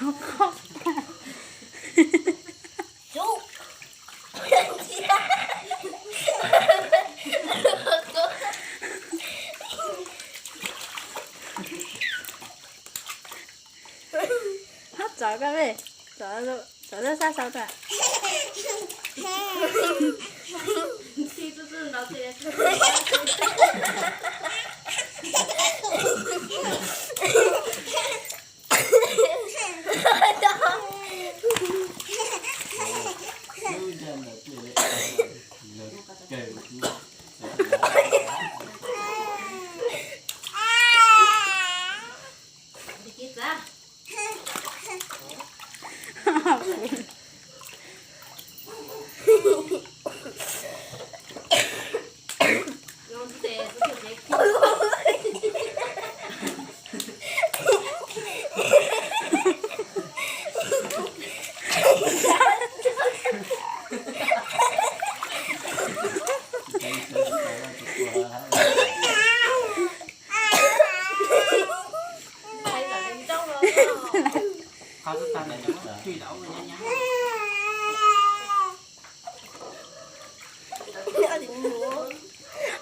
Hab tsov koj me, tsov, tsov lub sab sau tas.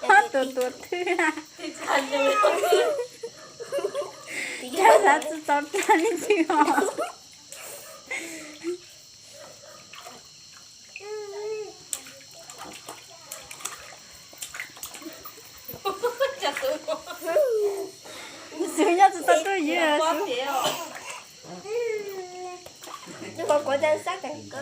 Ob tug tuav thwj, cas xav tsis tau rag li twg os. Xwb nyob tsis tau tuaj ywg. Kuv kuv sab teem ko.